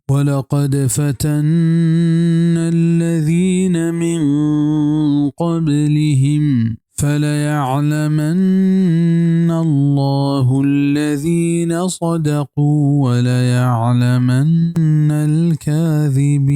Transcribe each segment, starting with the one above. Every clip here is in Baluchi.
ولقد فتنا الذين من قبلهم فليعلمن الله الذين صدقوا وليعلمن الكاذبين۔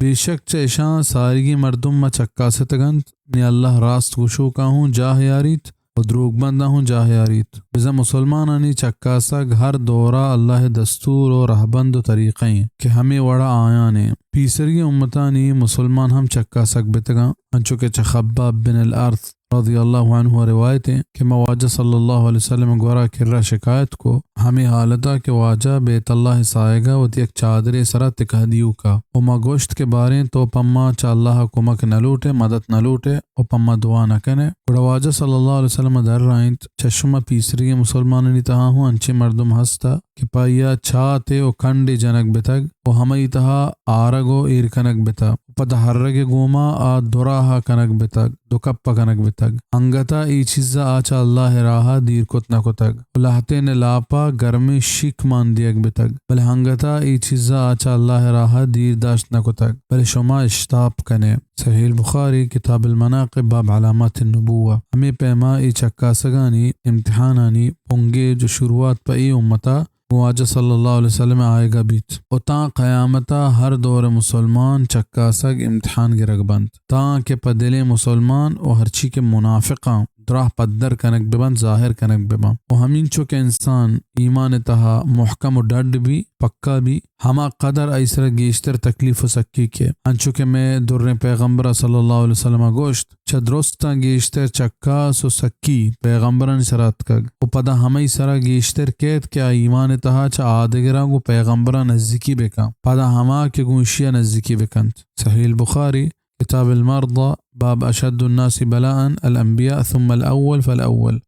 بے شک چہ اشاں ساریگیں مردم ما چکاستگ انت، نی اللہ راست گوشوکاں ہوں جاہ یاریت و دروگ بنداں ہوں جاہ یاریت۔ بزاں مسلمانانی چکاسگ ہر دورا اللہ دستور و رہبند و طریقہ ایں کہ ہمے وڑا آیان ایں۔ پیسرگیں امتانی مسلمان ہم چکاسگ بتگاں، انچو کہ چہ خباب بن الارث رضی اللہ عنہ روایت ایں کہ ما واجہ صلی اللہ علیہ وسلم گورا کرا شکایت کو، ہمے حالتا کہ واجہ بیت اللہ سائگا وتی یک چادرے سرا تکہ دیوکا و ما گوشت کہ باریں تو پما چہ اللہ کمک نہ لوٹے، مدد نہ لوٹے و پما دعا نہ کنے۔ گڑا واجہ صلی اللہ علیہ وسلم در رائنت، چہ شما پیسری مسلمانانی تہا ہوں انچیں مردم ہستا کہ پہ آئیا چاتے و کنڈے جنگ بتگ و ہمئی تہا آرگ و ایر کنگ بتگ و پدا ہرگ گوما آ دراہ کنگ بتگ، دو کپ کنگ بتگ۔ انگتا اے چیزا آ چہ اللہ راہا دیر کت نہ کتگ و لہتین لاپا گرمیں شیک مان دیگ بتگ، بلے انگتا اے چیزا آ چہ اللہ راہا دیر داشت نہ کتگ، بلے شما اشتاپ کنے۔ صحیح البخاری، کتاب المناقب، باب علامات النبوہ۔ ہمے پیما اے چکاسگانی امتحانانی پنگیج و شروعات پہ اے امتا گوں واجہ صلی اللہ علیہ وسلم آیگا بیت و تاں قیامتا ہر دور مسلمان چکاسگ امتحان گرگ بنت، تاں کہ پہ دلیں مسلمان و ہرچی کہ منافقاں دراہ پدر کنگ ببنت، ظاہر کنگ ببنت۔ و ہمینچو کہ انسان ایمان تہا محکم و ڈڈ بی، پکا بی، ہما قدر آئی سرا گیشتر تکلیف و سکی کے۔ انچو کہ مئے دریں پیغمبر صلی اللہ علیہ وسلم گوشت، چہ درستاں گیشتر چکاس و سکی پیغمبرانی سرا اتکگ و پدا ہمئی سرا گیشتر کیت کہ آ ایمان تہا چہ آدگراں گوں پیغمبراں نزیکی بکن، پدا ہما کہ گوں اشیا نزیکی بکنت۔ صحیح البخاری، کتاب المرضى، باب اشد الناس بلاء الانبیاء ثم الاول فالاول۔